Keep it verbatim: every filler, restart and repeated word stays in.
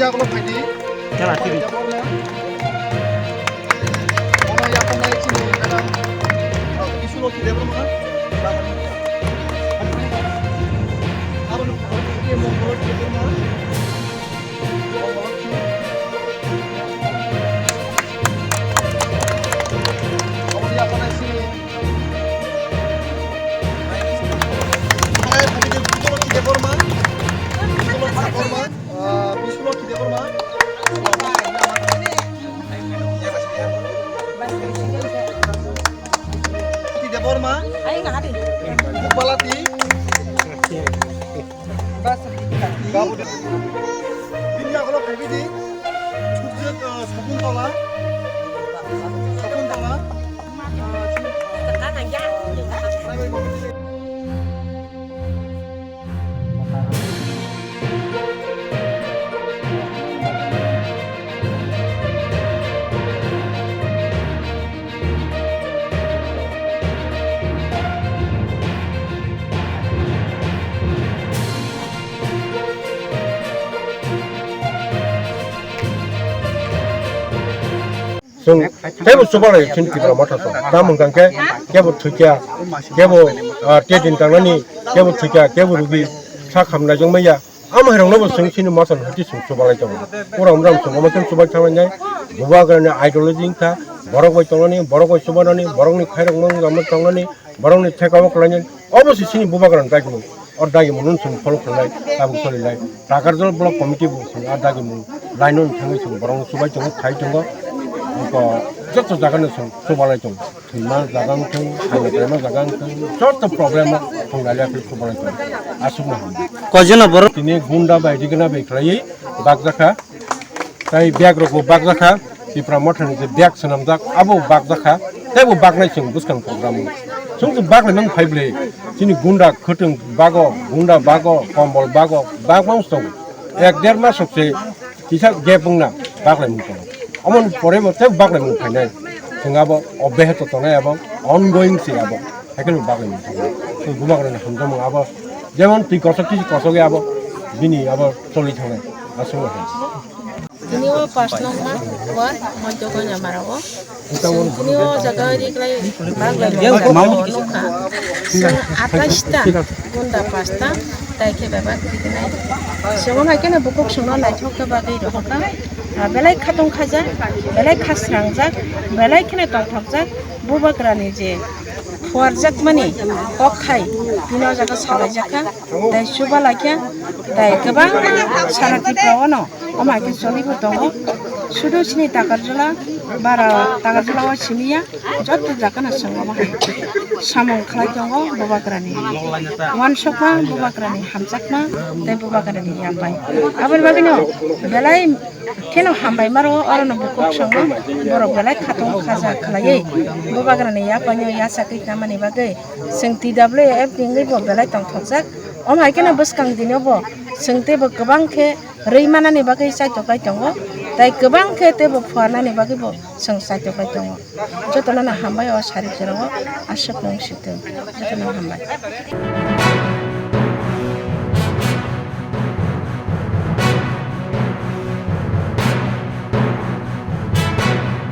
Yakulo phaidi. Kela sidi. Ono yakulo nai chini madam. Bisulo ki Debbarma. Abono ki Mongol Debbarma. Abono yakulo nai chini. Hai, phaidi Bisulo ki Debbarma. Bisulo ki Debbarma. Ah, Bisulo ki Debbarma. Ki Debbarma. Ai, nggak ada. Bupalati. Bini yakulo phaidi. Sujit, ah, Sakuntola. Sakuntola. Chwng teibo chubalai chini Tipra Motha chwng. Tamo hwnkha khe kebo thwikya, kebo, ah, tei din tangnani, kebo thwikya, kebo rugi sak hamnai jwng maya. Amo hai rokno bo chwng chini motha no hati chwng chubalai tongo. Ura umram chwng omo chwng chubai thangnai. Bubagrani ideology wngkha, borok bai tongnani, borok bai chubanani, borokni khairok mung rok tongnani, borokni theka o khlainani. Obo se chini Bubagrani dagimung. O dagimung no chwng follow khlai, tabuk solilai. Takarjala block committee bo chwng a dagimung line no thangwi chwng borok no chubai tongo, khai tongo. Oko joto jaga no chwng chubalai tongo. Thwima jaga wng thung, hamya khlaima jaga wng thung, joto problem o thung nai le chubalai tongo. Aswk no hamya. Koijon no borok? Tini gunda bai rigna bai khlaiwi bakjakha. Tai bag rok bo bakjakha, Tipra Motha ni je bag swnamjak, abo bakjakha, tei bo baknai chwng bwskang program o. Chwng chwng baklai mang phai bwle, chini gunda khwtwng bago, gunda bago, kombol bago, bak mang tongo. Ek der mas rok se kisa gap wngna baklai mang tongo. Omo ni pore bo tei baklai mang phainai. Chwng abo obyahato tongnai abo, ongoing se abo. Haikhe bo baklai mang tongo. Chwng bubagrani hamjakmung abo, jemon twi kosok twi kosok ya abo, bini abo choli thangnai. Aswk no hai. Tini o pas nokma ward Moitogoi Namarao. Chwng tini o jaga riklai baglai nokha. Chwng atais ta gunda pasta tai khe bebak rignai. Chwng hai kheno bukhuk chwngno naithok khe bagwi rohorkha. Ah, belai khatong khajak, belai khasrangjak, belai kheno tongthokjak. Bubagrani je phuarjakmani kokthai tini o jaga salaijakha, tai chubalaikha, tai kwbang sana Tripura-o no omo hai khe cholibo tongo. Sudu chini Takarjala, bara Takarjala-o simi ya, joto jaga no chwng omo hai samung khlai tongo Bubagrani uansukma, Bubagrani hamjakma tei Bubagrani yapai. Aboni bagwino belai kheno hambai maro, orono bukhuk songo borok belai khatong khaja khlaiwi Bubagrani yapaino yachakwi tamani bagwi chwng T W F ni wngwi bo belai tongthokjak. Omo hai kheno bwskang dino bo chwng teibo kwbang khe rwi manani bagwi chaitoklai tongo, tai kwbang khe teibo phuarnani bagwi bo chwng chaitoklai tongo. Jotono no hambai o sari jorao aswk nung sitwng. Jotono hambai.